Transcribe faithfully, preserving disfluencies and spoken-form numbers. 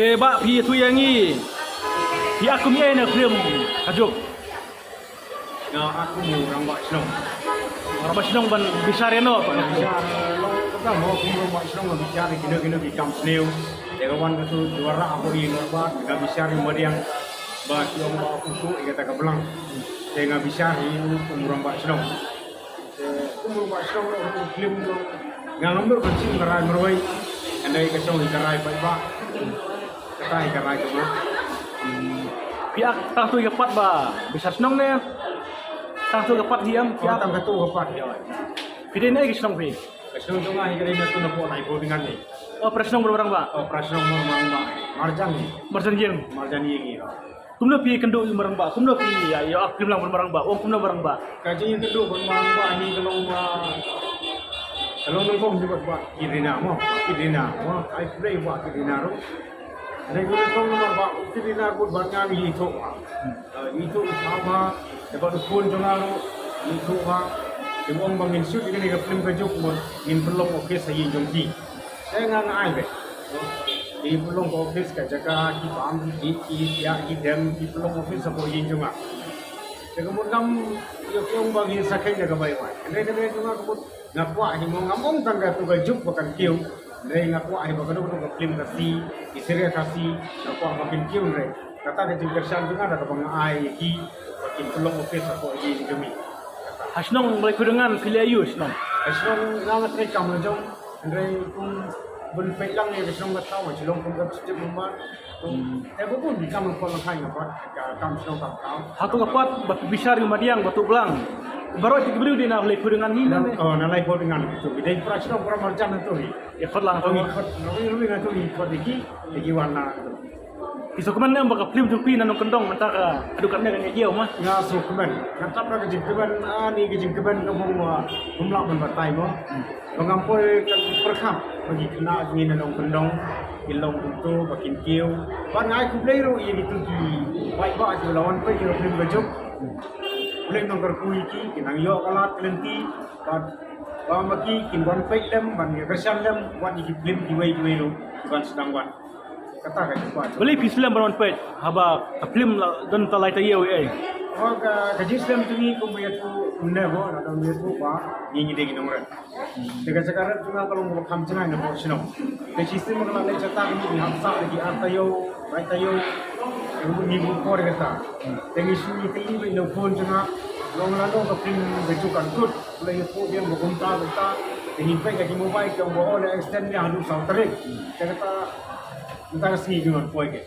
Eh, bah, phi ïathuh ïa ngi. Phi act kum ei na film Ka Juk? Nga act kum u rangbah shnong. Rangbah shnong ban bishar ïa no, ban bishar, eh, long kata mo kum u rangbah shnong, nga bishar ïa kino kino ki kam sniew. Ïa ka wan ka tu juara hapoh ïing rangbah, nga bishar ïa u mariang. Ba ki ong ba u tu ïa kata ka blang. Te nga bishar ïa u kum u rangbah shnong. Te kum u rangbah shnong ruh, film ruh nga ngam dur ban shim ka rai marwei. Hynrei ka shong hi ka rai paidbah. Kata hi ka rai ka mut. Phi act tang tu ka pat ba bishar shnong ne? Tang tu ka pat hi em phi act? Tang katu ka pat hi. Phi dei na ei ka shnong phi? Ka shnong jong nga hi ka dei na tu na poh Laiphew Tyngan hi. Oh, para shnong Mawrangbah. Oh, para shnong Mawrangbah. Marjan hi. Marjan Ïing. Marjan Ïing hi. Kumno phi kynduh ïa u marangbah? Kumno phi ïa, ïa, ïa, kumno marangbah? Ong kumno marangbah? Ka jingkynduh bad marangbah hi ka long ba, ka long nyngkong hi bad, bad ki Rina mo, ki Rina mo. Ai phi ba ki Rina ruh. Hynrei ka long nyngkong namar ba ki Rina ruh bad nga ngi ithuh bha. Eh, ithuh bha. Te bad u khun jong nga ruh ithuh bha. Te ong ba ngin shoot ïa kane ka film Ka Juk mo, ngin pynlong office ha ïing jong ki. Te nga nga ai beit. Ki pynlong office ka jaka, ki bam, ki, ki, ïa, ki dem, ki pynlong office hapoh ïing jong nga. Te ka mut ngam ïoh ki ong ba ngin sa kheiñ da kaba iwei. Hynrei ka dei jong nga ka mut nga kwah hi mo, ngam ong tang katu Ka Juk ba kan kiew. Hynrei nga kwah hi ba kano kano ka film Khasi, ki serial Khasi, nga kwah ba kin kiew hynrei kata ka jingkyrshan jong nga da kaba nga ai ïa ki ba kin pynlong office hapoh ïing jong ngi. Ha shnong Laiphew Tyngan phi leh aïu shnong? Ha shnong nga nga trei kam la jong. Hynrei kum ban peit lang ïa ka shnong ka thaw, ka shnong kum ka step number. Kum, eh, ba bun ki kam lang pon lang khain ka pat, ka kam shnong kam thaw. Hato ka pat ba phi bishar ïa u mariang bad u blang, baroh ki briew dei na Laiphew Tyngan hi ne? Oh, na Laiphew Tyngan tu. Dei para shnong para marjan tu hi. Ïa khot lang tu. Ïa khot, ïa khot, ïa khot dei ki, dei ki wan na tu. Phi sngewkmen ne em ba ka film jong phi na nongkyndong mynta ka haduh katne ka ngi ïa ma? Nga sngewkmen. Nga tap na ka jingkmen, ah, ni ka jingkmen ka bun, ah, kumlak ban batai mo. Ba ngam poi ka pyrkhat ba ki khynnah jong ngi na nongkyndong kin long kumto ba kin kiew. Bad nga ai khublei ruh ïa kitu ki paidbah ki la wan peit ïa ka film Ka Juk. Khublei nongkyrkhu ïa ki, kin nang ïoh ka lad ka lynti. Bad ba ma ki kin wan peit lem ban ïa kyrshan lem wat ïa ki film kiwei kiwei ruh ban sdang wan. Kata ka jingkwah. Balei phi slem ban wan peit haba ka film la don ta lai taïew ei? Oh, ka, ka jingslem jong ngi kumba ïathuh mynne mo, la don ïathuh ba ngi ngi dei ki nongret. Te ka jaka ret jong nga ka long kaba kham jngai na pdeng shnong. Te shisien ba ka la leit shata ka ngi hap sah da ki ar taïew, lai taïew. Te ngi bun por ïa kata. Te ngi shu ïa kylli beit na u khun jong nga. Long lano ka film Ka Juk kan kut. Lei ïathuh biang ba kumta kumta. Te ngi peit ha ki mobile ki ong ba oh la extend biang haduh saw tarik. Te kata mynta ka sngi ngi wan poi ke.